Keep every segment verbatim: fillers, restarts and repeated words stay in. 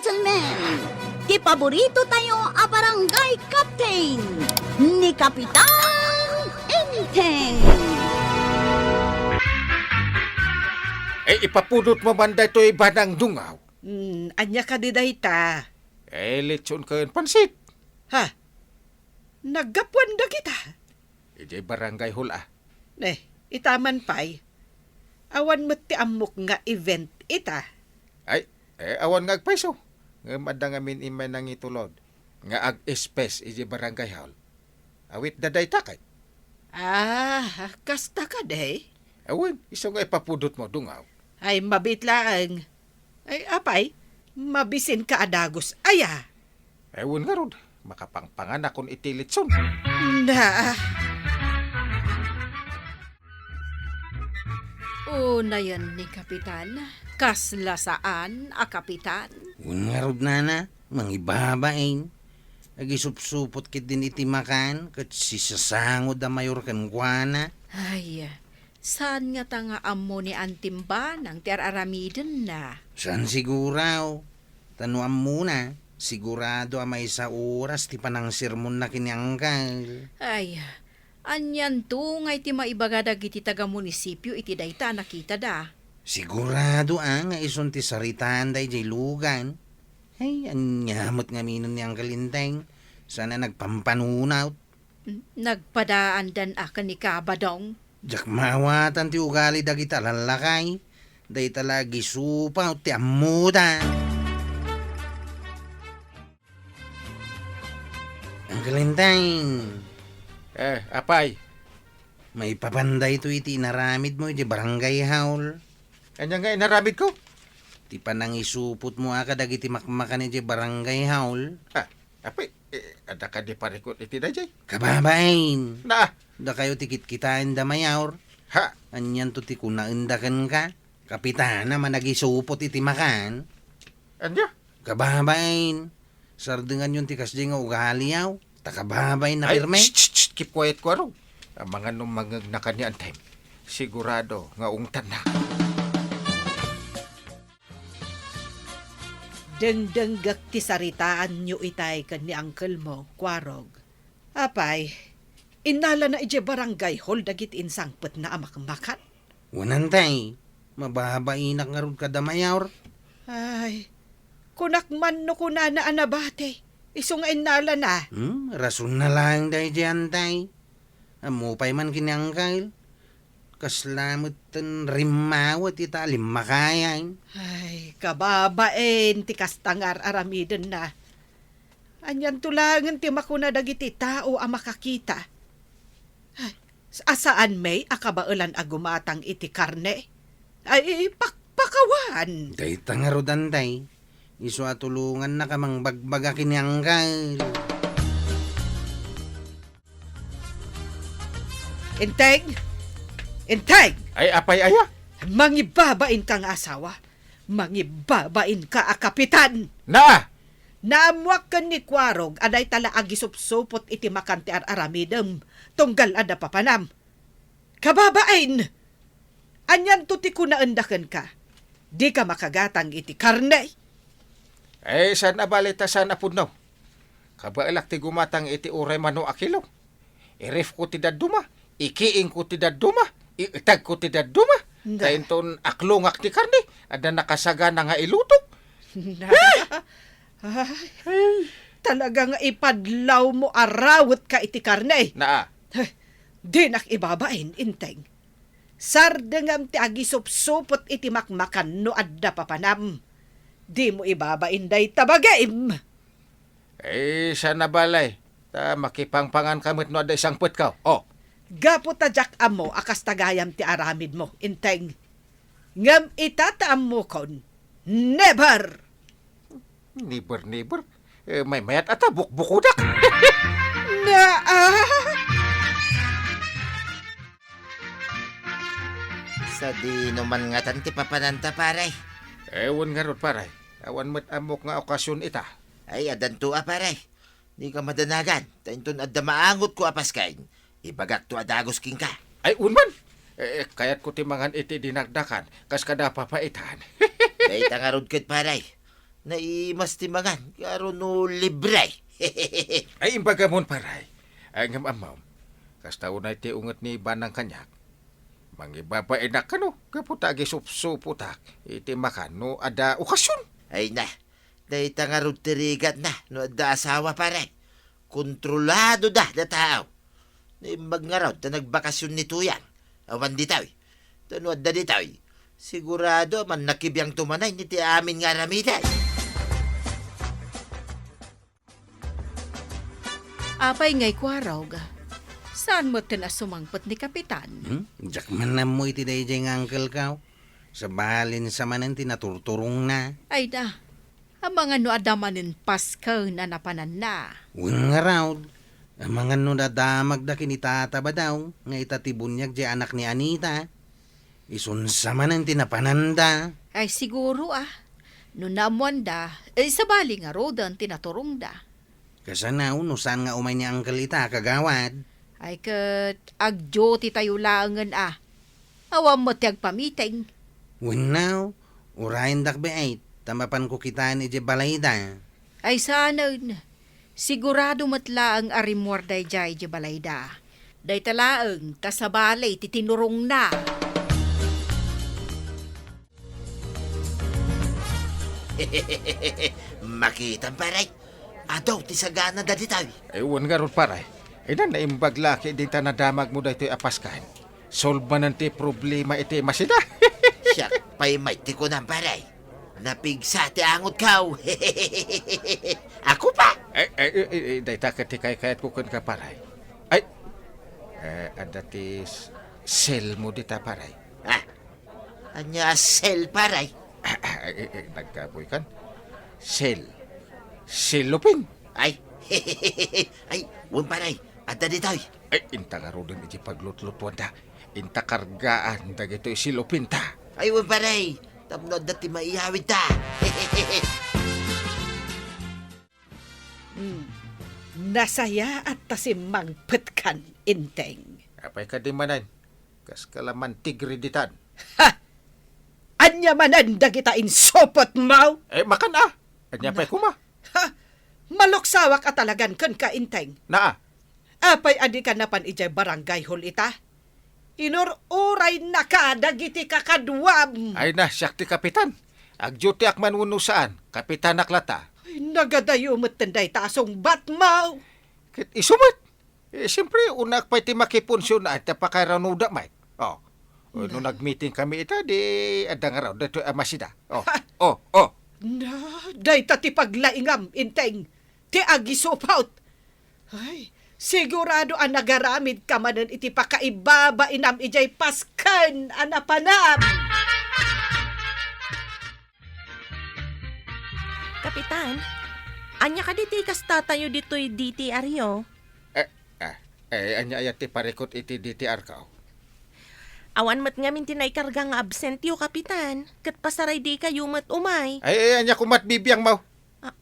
Gentlemen, ti paborito tayo a barangay captain, ni Kapitan Enteng. Eh, ipapudot mo man daytoy banang dungaw. Hmm, ania kadi dayta? Eh, litson ken pansit. Ha? Naggapuan dagita? Idiay barangay hall, ah. Ne, ita man pay. Awan met ti ammok nga event ita. Ay, eh, awan nga agpayso. Ngem adda ngamin immay nangitulod nga ag-espes idiay barangay hall. Awit da dayta kay? Ah, kasta kadi? Awan, isu nga ipapudot mo, dungaw. Ay, mabit laeng. Ay, apay, mabisin ka a dagus aya? Ay, wen ngarud, makapangpanganakon iti litson. Na. Unayen ni Kapitan, kasla saan a kapitan? Wen ngarud, nana, mangibabain. Agisupsupot ketdin iti makan, ket sisasangod a mayor kenkuana. Ay, saan ngata nga ammo ni Antim Banang ti ar-aramidenna? Saan siguro. Ta no ammona, sigurado a maysa oras ti panangsermonna ken ni Angkel. Ay, anianto ngay ti maibaga dagiti taga-munisipio iti dayta a nakitada? Sigurado a nga isun ti saritaanda idiay lugan. Ay, ania met ngamin ni Angkel Enteng? Saan a nagpampanunot. Nagpadaandan a ken ni Kabadong? Diak maawatan ti ugali dagita a lallakay. Dayta la agisupot ti ammoda. Angkel Enteng. Eh, apay? Maipapan daytoy iti inaramidmo iti barangay hall. Ania nga inaramidko? Ti panangisupotmo a kadagiti makmakan iti barangay hall. Ah, apay, eh, adda kadi parikut iti daydiay? Kababain! Na! Dakayo ti kitkitaen da mayor. Ha? Anianto ti kunaenda kenka? Kapitana managisupot iti makan? Ania? Kababain! Sardenganyon ti kasdiay nga ugali, aw. Ta kababain na pirme. Ay, shh, shh, shh, keep quiet, Kuarog. Amangan no mangngegna ken ni Antay. Sigurado nga ungtanna. Dengdenggek ti saritaanyo itay ken ni angkelmo, Kuarog. Apay, innalana idiay barangay hall dagiti insangpetna a makmakan? Wen, Antay, mababainak ngarud kada mayor. Ay, kunak man no kunana a nabati, isu nga innalana. Hmm, rasonna laeng daydiay, Antay. Ammo pay man ken ni Angkel. Kasla metten rimmawet ita a limmakayan. Ay, kababain ti kasta nga ar-aramidenna. Anianto laengen ti makuna dagiti tao a makakita? Ay, a saan met a kabaelan a gumatang iti karne? Ay, pakpakawan! Dayta ngarud, Antay. Isu a tulongannaka mangbagbaga ken ni Angkel. Enteng! Enteng! Ay, apay aya? Mangibabainka nga asawa. Mangibabainka a kapitan. Na! Naammuak ken ni Kuarog a dayta la agisupsupot iti makan ti ar-aramidem, tunggal adda papanam. Kababain! Anianto ti kunaenda kenka? Dika makagatang iti karne? Eh, saan a bale ta saan a pudno. Kabaelak ti gumatang iti uray mano a kilo. Irefko ti dadduma, ikiingko ti dadduma, ietagko ti dadduma. Nda. Ta inton aklongak ti karne, adda nakasagana nga ilutok. Nda. Eh! Ay, ay, talaga nga ipadlawmo a rawetka iti karne. Naa. Heh, dinak ibabain, Enteng. Sardengam ti agisupsupot iti makmakan no adda papanam. Dimo ibabain dayta bagim. Eh, saan a bale, ta makipangpanganka met no adda isangpetko. Oh. Gapu ta diak ammo a kasta gayam ti aramidmo, Enteng. Ngem ita ta ammokon, never! Never, never. Eh, maymayat a ta bukbukodak. Na, ah! Sadino man ngatan ti papananta, pare? Eh, wen ngarud, pare. Awan met ammok nga okasion ita. Ay, addanto a, pare. Dika madanagan, ta inton adda maangotko a pasken, ibagakto a dagus kenka. Ay, wen man! Eh, kayatko ti mangan iti dinakdakan, kas kada papaitan. Dayta ngarud ket, pare. Naimas ti mangan, karo no libre. Ay, imbagamon, paray. Ay, ngem ammom, kasta unay ti unget ni Banang kaniak. Mangibabainak kano, gapu ta agisupsupotak iti makan no adda okasion. Ay na, dayta ngarud ti rigatna no adda asawa, pare. Kontroladoda da tao. Naimbag ngarud ta nagbakasyon ni Tuyang. Awan ditoy. Ta no adda ditoy, sigurado a mannakibiangto manen iti amin nga aramiden. Apay ngay, Kuarog? Saan met ken a sumangpet ni Kapitan? Hmm? Diak man ammo iti daydiay nga uncle-ko. Sabalin sa manen ti naturturongna. Ay da, amangan no adda manen pasken a napananna. Wen ngarud, amangan no nadamagda ken ni Tata Badaw nga ita ti buniag diay anak ni Anita. Isunsa manen ti napananda. Ay, siguro, ah. No naammoanda, eh, sabali ngaruden ti naturongda. Kasano no saan nga umay ni Uncle ita, kagawad? Ay, ket agduty tayo laengen, ah. Awan met ti agpamiting. Wenno, urayendak bay, ta mapanko kitaen idiay balayda. Ay, saanen. Sigurado met laeng a rimmuar daydiay idiay balayda. Dayta laeng ta sabali ti tinurongna. Makitam, pare. Adu ti sagana dagitoy. Ay, wen ngarud, pare. Ay, naimbag la ket dita nadamagmo daytoy a pasken. Solbanan ti problema iti masida. Siak pay met ti kunam, pare. Napigsa ti angotko. Ako pa. Ay, ay, ay, ay, dayta ket ti kaykayatko kenka, pare. Ay, eh, adda ti s-, cellmo dita, pare. Ah, ania a cell, pare? Ay, ay, ay, nagkabuy kan. Cell. Cellophane. Ay, ay, wen, pare. Adda ditoy. Ay, inta ngaruden iti paglutlutuanda. Inta kargaan dagitoy cellophane ta. Ay, wen, pare. Tapno adda ti maiyawidta. Hmm. Nasayaat ta simmangpetkan, Enteng. Apay kadi manen? Kas kalaman tigri ditan. Ha! Ania manen dagita insupotmo? Eh, makan, ah. Ania pay koma? Ha! Maluksawak a talagan kenka, Enteng. Naa. Apay a dika napan idiay barangay hall ita? Inur-uraynaka dagiti kakaduam. Ay na, siak ti kapitan. Agdutiak man wenno saan, kapitanak lata. Ay, nagadayo metten dayta a sungbatmo. Ket isu met. Eh, siyempre, unak pay ti makipunsiona iti pakairanuda met. Oh. Oh, no nagmeeting kami ita, di adda ngarud daytoy a masida. Oh, oh, oh. Na, dayta ti paglaingam, Enteng. Ti agisupot. Ay, sigurado a nagaramidka manen iti pakaibabainam idiay pasken a napanam. Kapitan, ania kadi ti ikastatayo ditoy D T R yo? Eh, eh, eh, ania aya ti parikut iti D T R ko? Awan met ngamin ti naikarga nga absent yo, Kapitan. Ket pasaray dikayo met umay. Ay, ay, ania koma ti bibiangmo? Ah,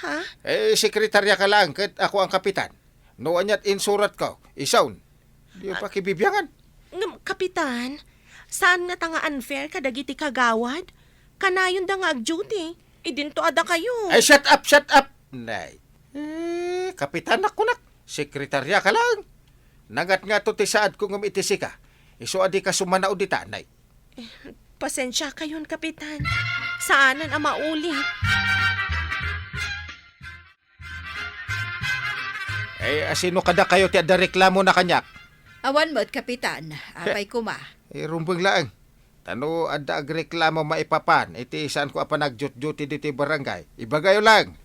ha? Eh, sekretarya ka laeng ket ako ang kapitan. No aniat insuratko, isaon. Di Ah, pakibibiangan. Ngem, Kapitan, saan ngata nga unfair kadagiti kagawad? Kanayonda nga agduty. Idinto a dakayo. Ay, shut up, shut up! Nay. Eh, kapitanak kunak. Sekretarya ka laeng. Nangatngato ti saadko ngem iti sika. Isu a dika sumanaw dita, nay. Eh, pasensiakayon, Kapitan. Saanen a maulit. Eh, asino kadakayo ti adda reklamona kaniak? Awan met, Kapitan. Apay koma? Eh, rumbeng laeng. Ta no adda agreklamo maipapan iti saanko a panagdutduti ditoy barangay, ibagayo laeng.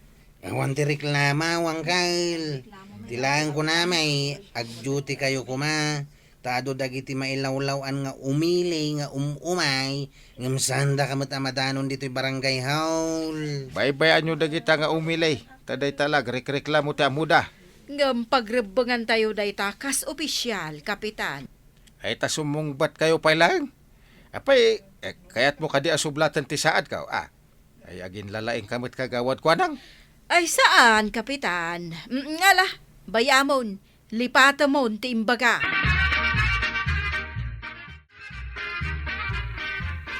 Awan ti reklamo, Uncle. Ti laeng kunami, agdutikayo koma. Ta adu dagiti mailawlaw-an nga umili nga um-umay, ngem saandaka met a madanon ditoy barangay hall. Baybay-anyo dagita nga umili, ta dayta la agrekreklamo ti ammoda. Ngem pagrebbengantayo dayta kas opisial, Kapitan. Ay, ta sumungbatkayo pay laeng. Apay, eh, kayatmo kadi a sublaten ti saadko, a? Ay, aginlalaingka met, Kagawad Kuanang. Ay, saan, Kapitan. Mm, ngala, bayamon, lipatemon ti imbaga.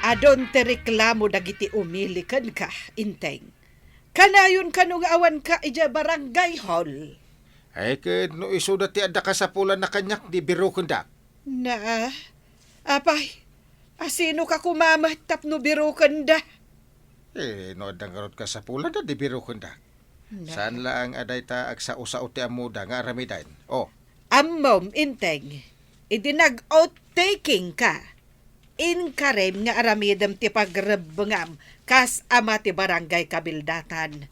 Adun ti reklamo dagiti umili kenka, Enteng. Kanayon kano nga awanka idiay barangay hall? Ay, ket no isuda ti adda kasapulanna kaniak, di birokendak. Na, apay, asino ka kumamet tapno birokenda? Eh, no adda ngarud kasapulanna, di birokendak. Na. Saan laeng a dayta agsao-sao ti ammoda nga aramiden. Oh. Ammom, Enteng, idi nag-oath-taking ka, inkarem nga aramidem ti pagrebbengam kas ama ti barangay kabildatan.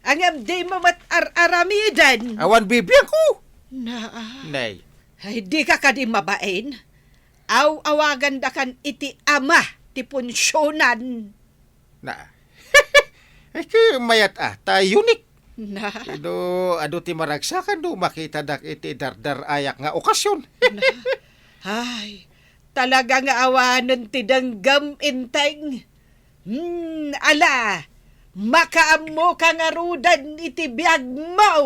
Ngem dimo met ar-aramiden. Awan bibiangko! Na. Nay. Ay, di ka kadi mabain? Aw-awagandakan iti ama ti punsionan. Na. Ay, ket mayat a, ta unique. Na. Ino, adu ti maragsakan no makitadak iti dardarayak nga okasyon. Na. Ay, talaga nga awanen ti denggem, Enteng. Hmm, ala, makaammo ka ngaruden iti biagmo.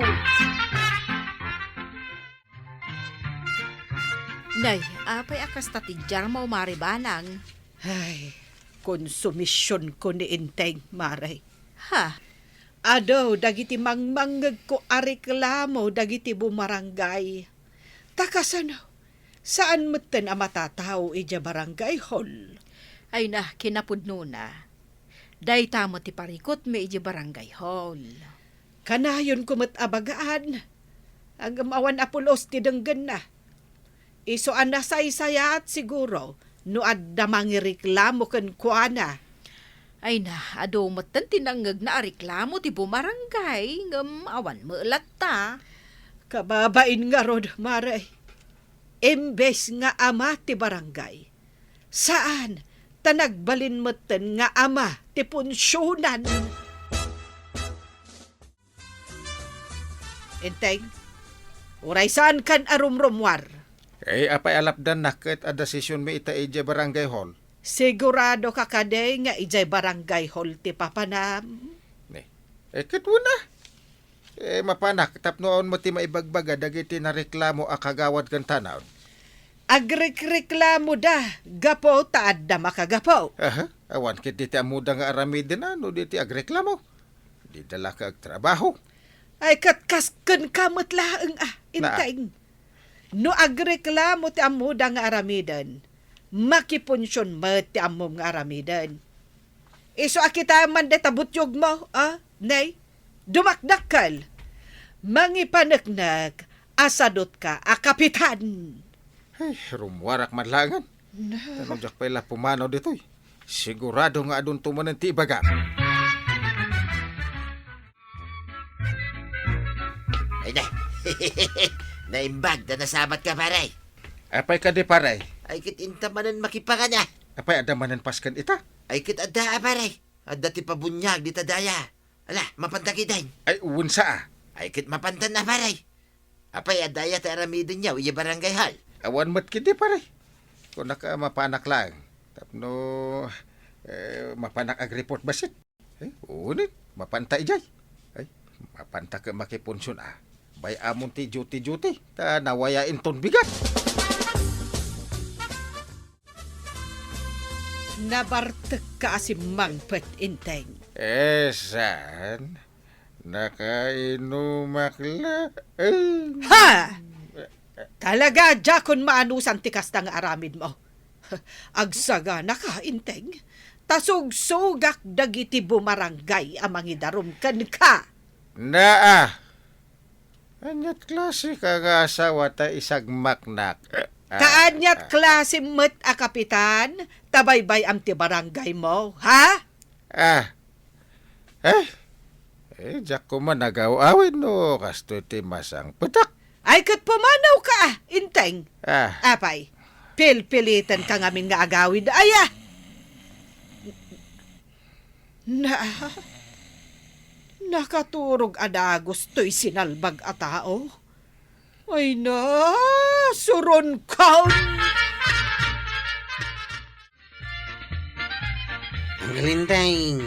Nay, apay a kasta ti diarmo, Mare Banang? Ay, konsumisionko ni Enteng, Mare. Ha? Adu dagiti mangmangngegko a reklamo dagiti bumarangay. Ta kasano, saan metten a matatao idiay barangay hall. Ay na, kinapudnona. Dayta met ti parikutmi idiay barangay hall. Kanayonko met a bagaan. Ngem awan a pulos ti denggenna. Isu a nasaysayaat siguro no adda mangireklamo kenkuana. Ay na, adu metten ti nangngegna a reklamo ti bumarangay, ngem awan met latta. Kababain ngarud, Mare. Imbes nga ama ti barangay, saan, ta nagbalin metten nga ama ti punsionan. Enteng, uray saankan a rumrumuar. Eh, apay a lapdannak ket a desisionmi ita idiay barangay hall? Sigurado ka kadi nga idiay barangay hall ti papanam? Ne. Eh, ket wen a. Eh, mapanak tapno awan met ti maibagbaga dagiti nareklamo a kagawad ken tanaw. Agrekreklamoda gapu ta adda makagapu. Aha, awan ket diti ammoda nga aramiden a no diti agreklamo. Dida la ka agtrabaho. Ay, ket kas kenka met laeng a, Na. Enteng. No agreklamo ti ammoda nga aramiden, makipunsion met ti ammom nga aramiden. Isu a kitaem man dayta butyogmo, a, Nay? Dumakdakkel. Mangipaneknek a sadutka a kapitan. Ay, rummuarak man laengen. Na. Ta no diak pay la pumanaw ditoy, sigurado nga adunto manen ti ibagam. Ay na. Naimbag ta nasabat ka, pare. Apay kadi, pare? Ay, ket inta manen makipangana. Apay, adda manen pasken ita? Ay, ket adda a, pare. Adda ti pabuniag dita daya. Ala, mapanta ketdin. Ay, wen sa a. Ay, ket mapantan a, pare. Apay, adda aya ti aramidenyo idiay barangay hall? Awan met ketdi, pare. Kunak a mapanak laeng. Tapno, eh, mapanak agreport bassit. Eh, unay, mapanta idiay. Ay, mapanta ket makipunsion a. Bay-amon ti duty-duty, ta nawaya inton bigat. Nabartekka a simmangpet, Enteng. Eh, saan? Nakainumak laeng. Ha! Talaga, diakon maanusan ti kasta nga aramidmo. Agsaganaka, Enteng. Ta sugsugak dagiti bumarangay a mangidarum kenka. Naa! Aniat klase ka nga asawa ta isagmaknak? Ah, Kaaniat ah, klase met a kapitan, ta baybay-am ti barangay mo, ha? Ah. Eh? Eh, diak koma nagaw-awid no kastoy ti masangpetak. Ay, ket pumanaw ka, ah, Enteng. Ah. Apay, pilpiliten ka ngamin nga agawid, aya? Na, nakaturog a dagus toy sinalbag a tao. Ay na, suron ka! Uncle Enteng.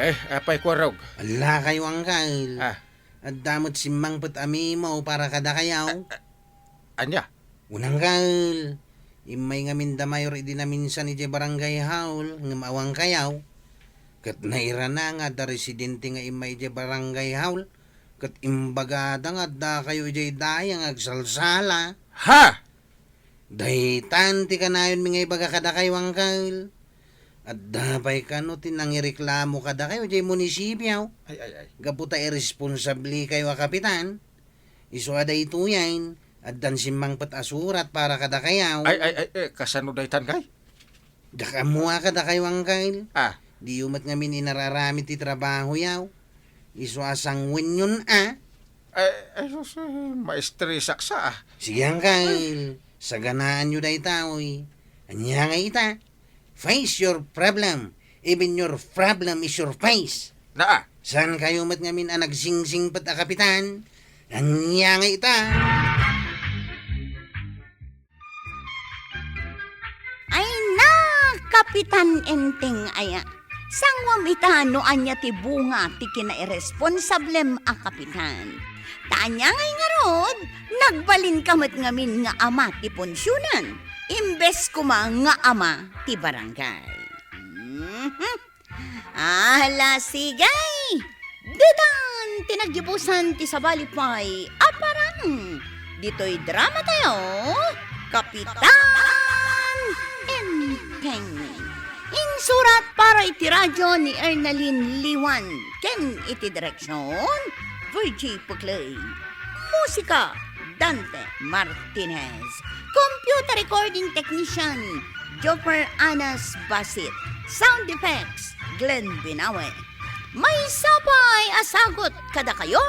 Eh, apay, Kuarog? Ala kayo, Uncle. Ah. Adda met simmangpet a memo para kadakayo. A-, a-, ania? Unang, Uncle. Immay ngamin da mayor idi naminsan idiay barangay hall, ngem awan kayaw. Ket nairana nga adda residente nga immay idiay barangay hall, ket imbagada nga addakayo idiay dayang agsalsala. Ha! Daytan ti kanayonmi nga ibaga kadakayo, Angkel. Adda pay kano ti nangireklamo kadakayo idiay munisipio. Ay, ay, ay. Gapu ta irresponsablekayo a kapitan. Isu a daytoyen, addan simmangpet a surat para kadakayo. Ay, ay, ay, eh, kasano daytan, kay? Diak ammo a kadakayo, Angkel. Ah. Diyo met ngamin inararamid ti trabahoyo. Isu a sanguenyon a. Eh, eh, sus, eh, maestresak sa, ah. Sige, Angkel. Saganaanyo dayta, oy. Ania nga ita? Face your problem. Even your problem is your face. Naa. Saankayo met ngamin a nagsingsingpet a kapitan? Ania nga ita? Ay na, Kapitan Enteng aya. Sanguem ita no ania ti bunga ti kinairesponsablem a kapitan. Ta ania ngay ngarud, nagbalinka met ngamin nga ama ti punsionan, imbes koma nga ama ti barangay. Mhm. Ala, sige! Ditan ti naggibusan ti sabali pay a parang ditoy drama tayo, Kapitan Enteng. Insurat para iti radyo ni Ernalyn Liwan ken iti direksyon, Virgie Puclay. Musika, Dante Martinez. Computer recording technician, Joffer Anas Basit. Sound effects, Glenn Binawe. Maysa pay a sagut kadakayo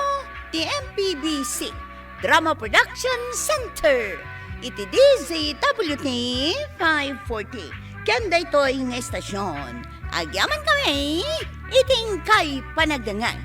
ti M P B C Drama Production Center iti D Z W T five forty. Ken daytoy nga istasyon, agyaman kami iti inkay panagdengngeg.